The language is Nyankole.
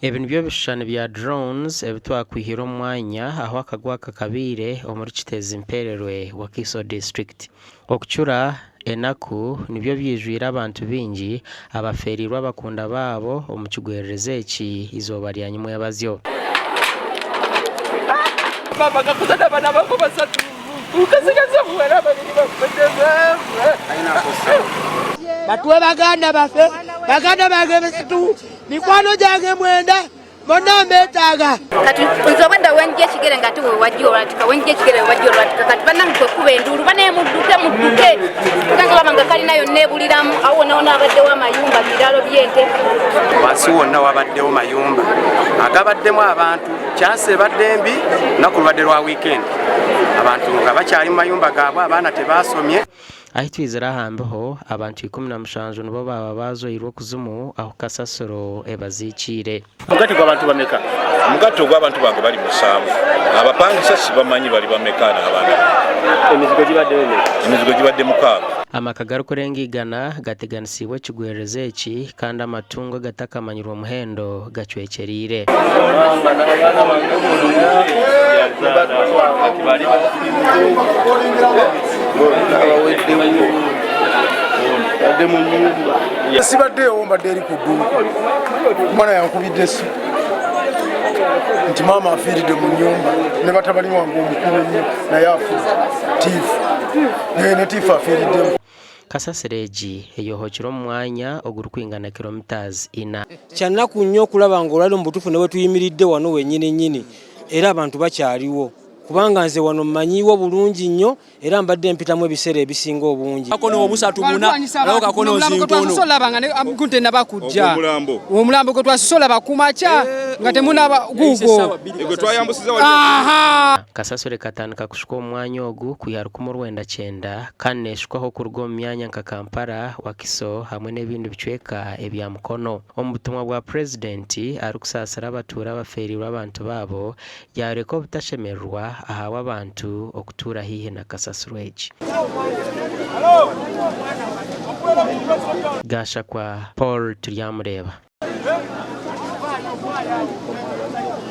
Ebi nibyo bishushani bya drones ebi twakwihire omu mwanya ahu akagwe aka kabaire omuri Kiteezi Mpererwe, Wakiso District. Okucura, enaku nibyo byijwire abantu baingi abafeereirwe abakunda baabo omu kigwererezi eki eizooba rya nyimwebazyo. Batuwe baganda baffe, baganda bange basatu, mikwano gyange mwenda bonna mbetaaga. Kati nze obwedda wenjja ekigere nga ate wewajja olwatika, wenjja ekigere wewajja olwatika, kati banange kwekuba enduulu banaye mudduke mudduke, tugenze olaba nga kalina yonna ebuliramu awo wonna wonna wabaddewo amayumba biraalo by'ente. Wansi wonna wabaddewo mayumba agabaddemu abantu, kyansi ebadde mbi, lunaku lubadde lwa wiikendi, abantu nga bakyali mu mayumba gaabwe, abaana tebaasomye. Ahi twizire aha mbeho, abantu 17 nibo baaba baazoirwe okuzimu ahu kasasiro ebaziikiire. Omugatte gw'abantu bameka? Omugatte ogw'abantu bange bali musanvu. Abapangisa sibamanyi bali bameka n'abaana bange. Emizigo gibadde emeka? Emizigo gibadde mukaaga. Amaka garikurenga igana gateganisiibwe ekigwererezi eki kandi amatungo agatakamanyirwe muhendo gacwekyereire. Sibaddeewo mbadde eri ku dduuka omwana yankubidde essimu nti maama afiiridde mu nyumba ne batabani wange omukulu ennyo naye afudde tiifu naye ne tiifu afiiriddemu. Kasasiro egi eyohokire omu mwanya ogurikwingana kilometres ina. Kyannaku nnyo okulaba nga olwaleero mu butuufu ne wetuyimiridde wano wennyini nnyini era abantu bakyaliwo kubanga nze wano mmanyiiwo bulungi nnyo era mbadde mpitamu ebiseera ebisinga obungi. Kakono obusatu buna nabo kakono nzinkono. Olaba nga ne gunte naba kujja. Omulambo gwe twasose olaba ku makya nga temunaba guugwo. Gwe twayambusiza wali. Aha! Kasasiro ekatandika kushukwa omu mwanya ogu kwiha 1990 kandi neeshukwaho kuruga omu myanya nka Kampala, Wakiso hamwe n'ebindi bicweka ebya Mukono. Omu butumwa bwa Purezidenti arikusaasira abatuura abafeereirwe abantu baabo, Yaayoreka obutashemererwa ahabw'abantu okutuura haihi na kasasiro egi. Gashakwa Paul Turyamureeba.